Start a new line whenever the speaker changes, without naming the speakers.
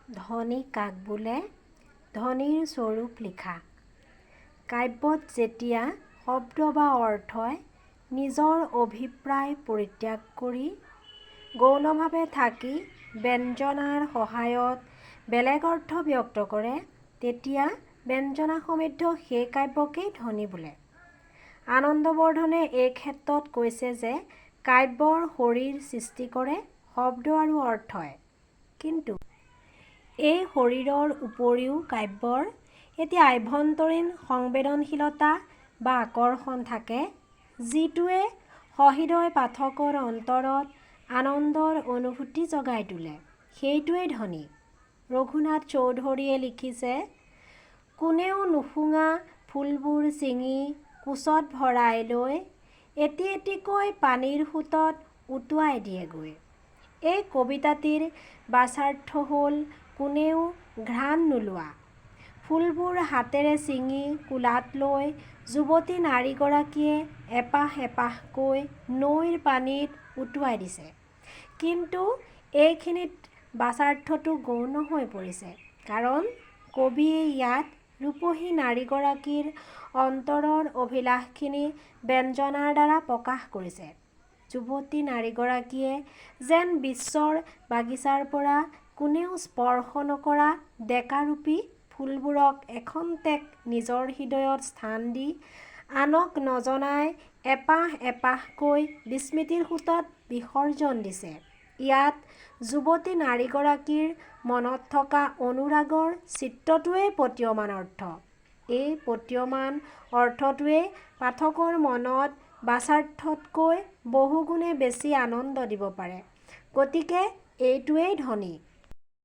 ধ্বনি কাক বোলে? ধ্বনিৰ স্বৰূপ লিখা। কাব্যত যেতিয়া শব্দ বা অৰ্থই নিজৰ অভিপ্ৰায় পৰিত্যাগ কৰি গৌণভাৱে থাকি ব্যঞ্জনাৰ সহায়ত বেলেগ অৰ্থ ব্যক্ত কৰে, তেতিয়া ব্যঞ্জনাসমৃদ্ধ সেই কাব্যকেই ধ্বনি বোলে। আনন্দবৰ্ধনে এই ক্ষেত্ৰত কৈছে যে কাব্যৰ শৰীৰ সৃষ্টি কৰে শব্দ আৰু অৰ্থই। কিন্তু এই শৰীৰৰ উপৰিও কাব্যৰ এটি আভ্যন্তৰীণ সংবেদনশীলতা বা আকৰ্ষণ থাকে, যিটোৱে সহৃদয় পাঠকৰ অন্তৰত আনন্দৰ অনুভূতি জগাই তোলে, সেইটোৱেই ধ্বনি। ৰঘুনাথ চৌধুৰীয়ে লিখিছে, কোনেও নুশুঙা ফুলবোৰ ছিঙি কোঁচত ভৰাই লৈ এটি এটিকৈ পানীৰ সোঁতত উটুৱাই দিয়েগৈ। এই কবিতাটিৰ বাচ্যাৰ্থ হ'ল কোনেও ঘ্ৰাণ নোলোৱা ফুলবোৰ হাতেৰে ছিঙি কোলাত লৈ যুৱতী নাৰীগৰাকীয়ে এপাহ এপাহকৈ নৈৰ পানীত উটুৱাই দিছে। কিন্তু এইখিনিত বাচ্যাৰ্থটো গৌণ হৈ পৰিছে, কাৰণ কবিয়ে ইয়াত ৰূপহী নাৰীগৰাকীৰ অন্তৰৰ অভিলাষখিনি ব্যঞ্জনাৰ দ্বাৰা প্ৰকাশ কৰিছে। যুৱতী নাৰীগৰাকীয়ে যেন বিশ্বৰ বাগিচাৰ পৰা কোনেও স্পৰ্শ নকৰা ডেকাৰূপী ফুলবোৰক এখন্তেক নিজৰ হৃদয়ত স্থান দি আনক নজনাই এপাহ এপাহকৈ বিস্মৃতিৰ সোঁতত বিসৰ্জন দিছে। ইয়াত যুৱতী নাৰীগৰাকীৰ মনত থকা অনুৰাগৰ চিত্ৰটোৱেই প্ৰতীয়মান অৰ্থ। এই প্ৰতীয়মান অৰ্থটোৱেই পাঠকৰ মনত বাচ্যাৰ্থতকৈ বহুগুণে বেছি আনন্দ দিব পাৰে। গতিকে এইটোৱেই ধ্বনি।